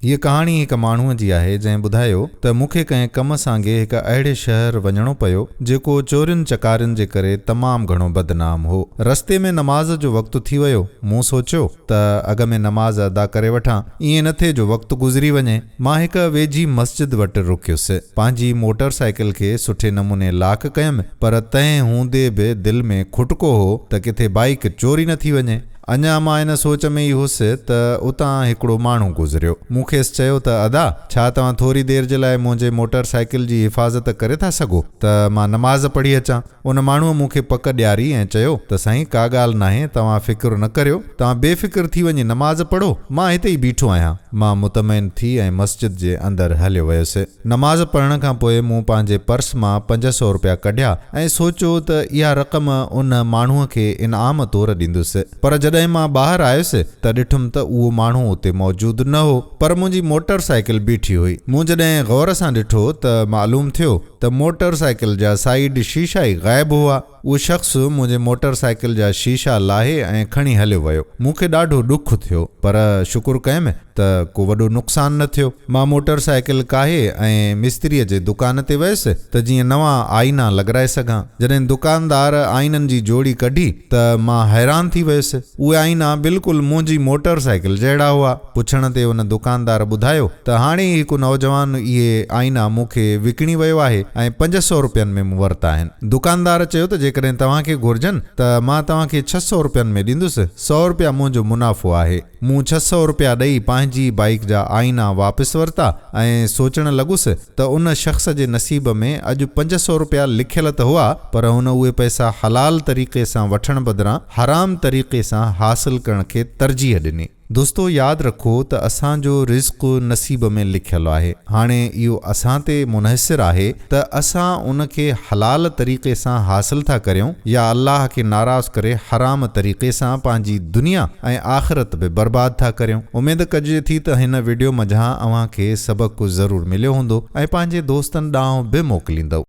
هيء ڪهاڻي هڪ ماڻهوء جي آهي، جنهن ٻڌايو ته مون کي ڪنهن ڪم سانگي هڪ اهڙي شهر وڃڻو پيو، جيڪو چورين چڪارين جي ڪري تمام گهڻو بدنام هو. رستي ۾ نماز جو وقت ٿي ويو. مون سوچيو ته اڳ ۾ نماز ادا ڪري وٺان، ائين نه ٿئي جو وقت گذري وڃي. مان هڪ ويجهي مسجد وٽ رڪيس. پنهنجي موٽر سائيڪل کي سٺي نموني لاڪ ڪيم، پر تنهن هوندي به دل ۾ کٽڪو هو ته ڪٿي بائيڪ چوري نه ٿي وڃي. اڃا مان ان سوچ ۾ ئي هيس ته اتان هڪڙو ماڻهو گذريو. مون کيس چيو ته ادا! ڇا توهان ٿوري دير جي لاء منهنجي موٽر سائيڪل جي حفاظت ڪري ٿا سگهو ته مان نماز پڙهي اچان. ان ماڻهوء مون کي پڪ ڏياري ۽ چيو ته سائين ڪا ڳالهه ناهي توهان فڪر نه ڪريو، توهان بي فڪر ٿي وڃي نماز پڙهو، مان هتي ئي بيٺو آهيان. مان مطمئن ٿي ۽ مسجد جي اندر هليو ويس. نماز پڙهڻ کان پوء مون پنهنجي پرس مان 500 روپيا ڪڍيا ۽ سوچيو ته اها رقم ان ماڻهوء کي انعام طور ڏيندس. پر جڏهن مان ٻاهر آيس ته ڏٺم ته اهو ماڻهو اتي موجود نه هو، پر منهنجي موٽر سائيڪل بيٺي هئي. مون جڏهن غور سان ڏٺو ته معلوم ٿيو ته موٽر سائيڪل جا سائيڊ شيشا ئي غائب هئا. اهو شخص منهنجي موٽر سائيڪل جا شيشا لاهي ۽ کڻي هليو ويو. مون کي ڏاڍو ڏک ٿيو، پر شڪر ڪيم ته ڪو وڏو نقصان نه ٿيو. مان موٽر سائيڪل ڪاهي ۽ مستريء جي دڪان تي ويس ته جيئن نوان آئينا لڳرائي سگهان. جڏهن دڪاندار آئينن جي جوڙي ڪڍي ته مان حيران ٿي ويس. اهي آئينا بلڪل منهنجي موٽر سائيڪل جهڙا هئا. پڇڻ تي ان دڪاندار ٻڌايو ته هاڻي ئي هڪ نوجوان اهي آئينا مون کي وڪڻي ويو آهي ۽ 500 روپين ۾ مون ورتا آهن. دڪاندار چيو ته جيڪڏهن توهان کي گهرجن ته مان توهان کي 600 روپين ۾ ڏيندس، سئو روپيا منهنجو منافعو آهي. مون 600 روپيا ڏئي پنهنجي بائيڪ جا آئينا واپس ورتا ۽ سوچڻ لڳس ته ان شخص جي نصيب ۾ اڄ 500 روپيا لکيل ته هئا پر هن اهي پئسا حلال طريقي سان وٺڻ بدران حرام طريقي سان حاصل ڪرڻ کي ترجيح ڏني. دوستو ياد رکو ته اسان جو رزق نصيب ۾ لکيل آهي هاڻي اهو اسان تي منحصر آهي ته اسان ان کي حلال طريقي سان حاصل ٿا ڪريون يا الله کي ناراض ڪري حرام طريقي سان پنهنجي دنيا ۽ آخرت به برباد ٿا ڪريون اميد ڪجي ٿي ته هن وڊيو منجهان اوهان کي سبق ضرور مليو هوندو ۽ پنهنجي دوستن ڏانهن به موڪليندؤ.